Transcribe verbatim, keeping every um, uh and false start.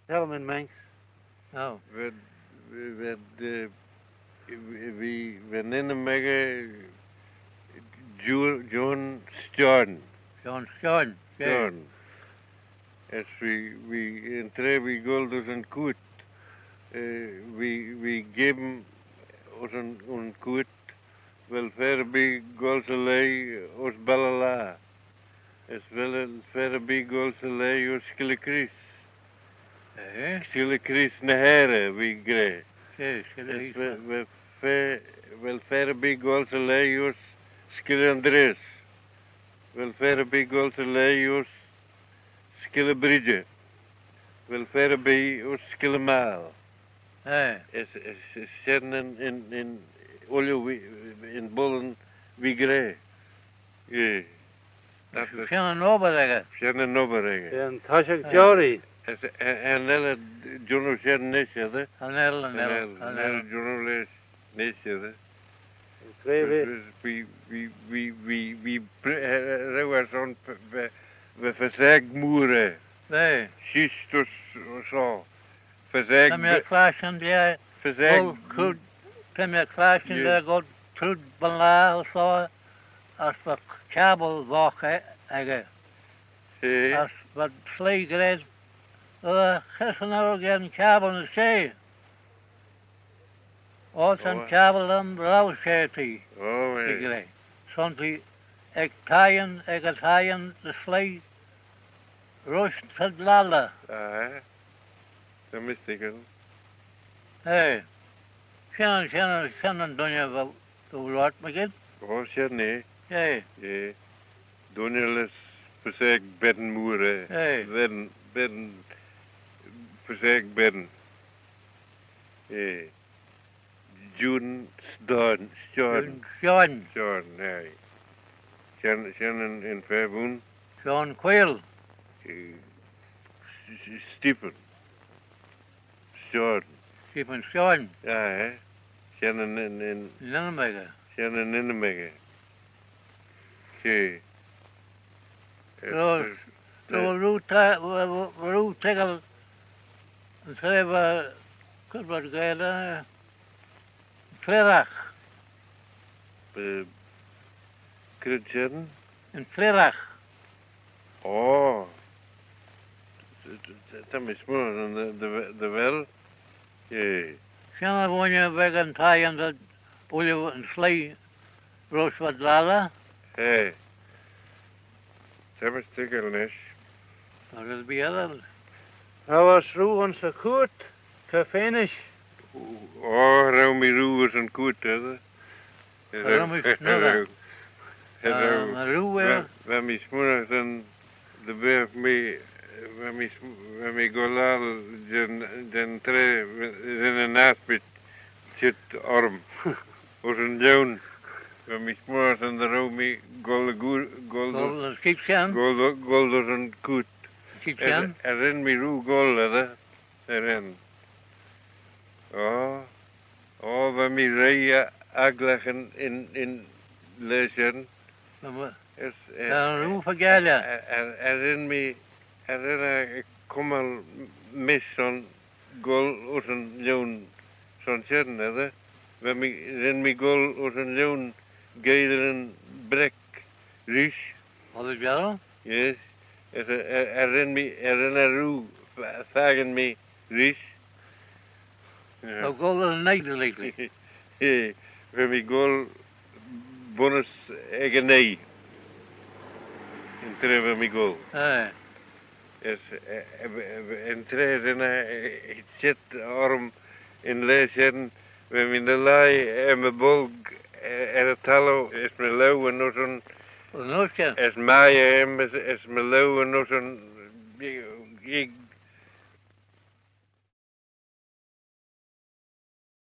Tell him in Manx. Oh. V'ad, v'ad, eh, v'ad, v'ad ennym echey Ju-, Juan Stione. Juan Stione, yeah. Stione. As v'ad, v'ad, yn traa v'ad goll dys yn chooat, eh, v'ad, v'ad geam ayns yn, yn chooat, vel fer erbee goll 'sy leigh ayns Ballala? As vel fer erbee goll 'sy leigh ayns Skilley Chreest? Eh? Skilley Chreest ny h-ayrey, v'ad gra. Eh, Skilley Chreest. As vel, vel fer, vel fer erbee goll 'sy leigh ayns Skilley Andreas? Vel fer erbee goll 'sy leigh ayns Skilley Bridger? Vel fer erbee ayns Skilley Mile? Eh. As, as, as shen yn, yn, yn ooilley v'ad, yn boddin v'ad gra. Eh. Shen yn obbyr echey. Shen yn obbyr echey. Yn toshiaght joarree. As, yn, yn elley jannoo shen nish, edyr? Yn elley, yn elley, yn elley jannoo lesh nish, edyr? Yn traa v'ad. V'ad, v'ad, v'ad, v'ad, v'ad, eh, red, red, son, va, va, va fys aeg mooar er. Va. Sheese dys, so. Fys aeg. Ta mee er clashtyn dy, fys aeg. Goll trooid, ta mee er clashtyn dy, goll trooid Ballala, so, as va cabbyl voght e-, echey. Eh. As va sleih gra, eh, gys yn arragh yn cabbyl ny shey. O, son cabbyl aym row share t'ee. O, eh. T'ee gra. Son t'ee ec thieyn, ec y thieyn dy sleih roish Ballala. Ah, eh. Ta mee toiggal. Eh. Shen, shen, shen yn dooinney va, va loayrt mygeayrt. O, shen eh. Eh. Eh. Dooinney lesh fys aeg ben mooar, eh. Eh. Ben, ben, fys aeg ben. Eh. Juan Stione, Stione. Juan Stione. Stione, aye. Shen, shen yn, yn fa v'ayn? Stione Quayle. Eh, S-, S-, Stephen. Stione. Stephen Stione. Aye, eh. Shen yn, yn, yn, yn ennym echey. Shen yn ennym echey. She. Ro, eh, ro, eh, roo ta-, ro, ro, roo toiggal yn traa va, cur v'ad Gaelg, eh, yn Fleuragh. Eh, cre shen? Yn Fleuragh. O. Ta, ta, ta mee smooinaghtyn dy, dy, dy vel. Eh. Shen yn dooinney v'ec yn thieyn dy, ooilley yn sleih roish Ballala. Eh. Ta mee toiggal nish. Agh bee eddyr. Row uss roo ayns y chooat, cur fenish. O, row mee roo ayns yn chooat, edyr. Row mee snionney. Row, eh, row, va, va mee smooinaghtyn dy beagh mee, va mee sm-, va mee gollal jeh'n, jeh'n traa, ren yn aspiet çheet orrym. Ayns yn lhione, va mee smooinaghtyn dy row mee goll gu-, goll, goll, goll dys yn chooat. Cheet shen? As, as ren mee roo goll, edyr. Shen. O, o, va mee reih agglagh yn, yn, yn laa shen. As, eh, ta roo fy galley. Eh, eh, eh, ren mee, eh, ren eh cummal mish son goll ayns yn lhione son shen, edyr. Va mee, ren mee goll ayns yn lhione geiyrt yn breck reesht. Ollie Jarrow? Yes. As, eh, eh, eh, ren mee, eh, ren eh roo fa-, fakin mee reesht. Yeah. T'ou goll er yn oie lately? Eh, va mee goll bunnys ec yn oie. Yn traa va mee goll. Aye. As, eh, eh, eh, yn traa ren eh, eh, çheet orrym yn laa shen, va mee ny lhie er my bolg, eh, er y thalloo, as my laue yn uss ayn. Yn uss ayn? As mie aym, as, as my laue yn uss ayn, eh, eh,